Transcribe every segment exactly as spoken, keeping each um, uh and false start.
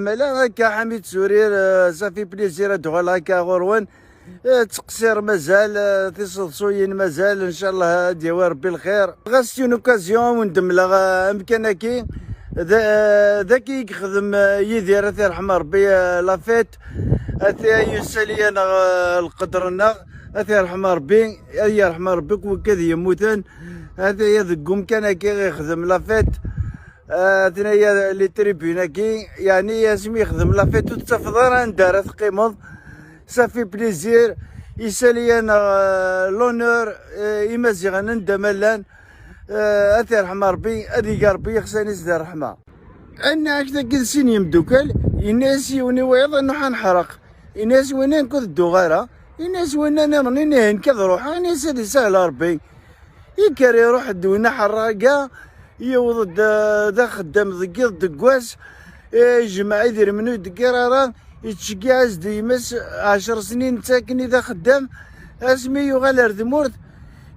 Ala, akka Ḥamid Surir, eh, ça fait plaisir ad d-uɣaleɣ akka ɣur-wen. Eh, ttqeṣṣir mazal, eh, tiseḍsuyin mazal, ncallah ad d-yawi Rebbi lxir. Ɣas une occasion wen-d-mleɣ, eh, amkan-agi. D, eh, dagi i yexdem, eh, Yidir, ad t-yerḥem Rebbi, eh, la fête. Ata yusa-d-yaneɣ, eh, lqedr-nneɣ. Ad t-yerḥem Rebbi, ad yerḥem Rebbi akk wigad yemmuten. Ata deg umkan-agi i yexdem la fête. Ah, tenna-ya les tribunes-agi, yeɛni asmi yexdem la fête ur tettafeḍ ara anda ara teqqimeḍ. Ça fait plaisir. Isali-yaneɣ, ah, l'honneur, ah, Imaziɣen anda ma llan. Ah, ad t-yerḥem Rebbi, ad ig Rebbi ixsan-is di ṛṛeḥma. Anna-ak dagi d sin yemdukal, yenna-yas yiwen i wayeḍ ad nruḥ ad neḥreq. Yenna-yas winna nekk ur tedduɣ ara. Yenna-yas winna nniḍen, ihi nekk ad ruḥeɣ. Yenna-yas ad isahel Rebbi. Ikker iruḥ-d win aḥerraga, yewweḍ-d, eh, d axeddam deg yiḍ deg wass, eh, ijmeɛ idrimen ur ideggir ara, yettceggiɛ-as-d yemma-s ɛecr snin netta akken i d axeddam, asmi yuɣal ar tmurt,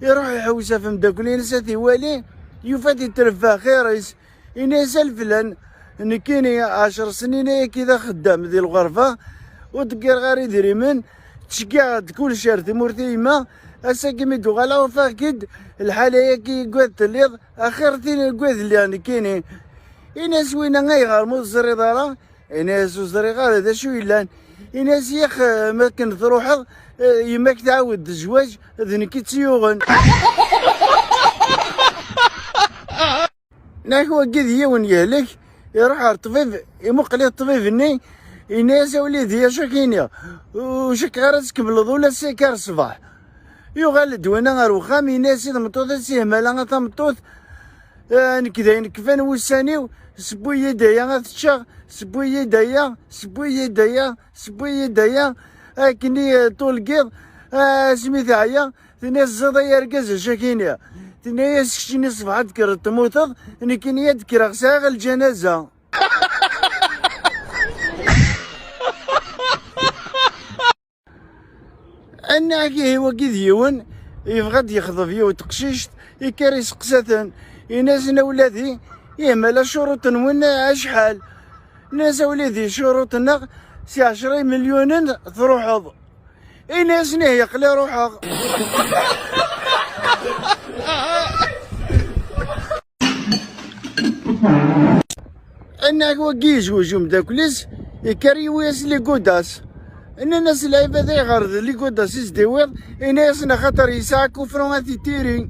iruḥ iḥewwes ɣef mdakkel-ines ad t-iwali, yufa-d itreffa axir-is, ini-as a leflan, nekkini ɛecr snin ayagi d axeddam di lɣerba, ur deggireɣ ara idrimen, ttceggiɛeɣ-d kullec ar tmurt i yemma, ass-agi mi d-uɣaleɣ ufiɣ-k-id, lḥala-agi igad telliḍ, axir tin igad lliɣ nekkini. Ini-as winna ayɣer ma ur teẓriḍ ara? Ini-as ur ẓriɣ ara d acu yellan. Ini-as yax, eh, mi akken truḥeḍ, eh, yemma-k tɛawed-d zzwaǧ, d nekk i tt-yuɣen. Nak wagi d yiwen yehlek, iruḥ ɣer ṭṭbib, imuqel i ṭṭbib-nni, yenna-yas a wlidi acu ak-iniɣ, ur cikkeɣ ara tkemmleḍ ula s akka ar ṣṣbeḥ. Yuɣal-d winna ɣer wexxam, yenna-yas i tmeṭṭut-is ihmala a tameṭṭut, eh, nekk d ayen kfan wussan-iw, sewwi-yi-d aya ad t-ččeɣ, sewwi-yi-d aya, sewwi-yi-d aya, sewwi-yi-d aya, akken i, eh, ṭul n yiḍ, eh, asmi teɛya, tenna-yas ẓẓiḍ ay argaz acu ak-iniɣ. Tenna-yas keččini ṣṣbeḥ ad d-tekkreḍ temmuteḍ, nekkini ad d-kkreɣ sɛiɣ lǧanaza. Anna-k ihi wagi d yiwen yebɣa ad d-yexḍeb yiwet teqcict, ikker iseqsa-ten, ini-asen a wladi, ih mala ccuruṭ-nwen acḥal? Nnan-as a wlidi ccuruṭ-nneɣ si ɛecra imelyunen truḥeḍ. Ini-asen ih aql-i ruḥeɣ. Annak wagi yezweǧ umeddakel-is, yekker yiwi-as ligudas. Nnan-as lɛibad ayɣer d ligudas i s-d-iwiḍ? Ini-asen axaṭer yesɛa kufru ad t-itiri.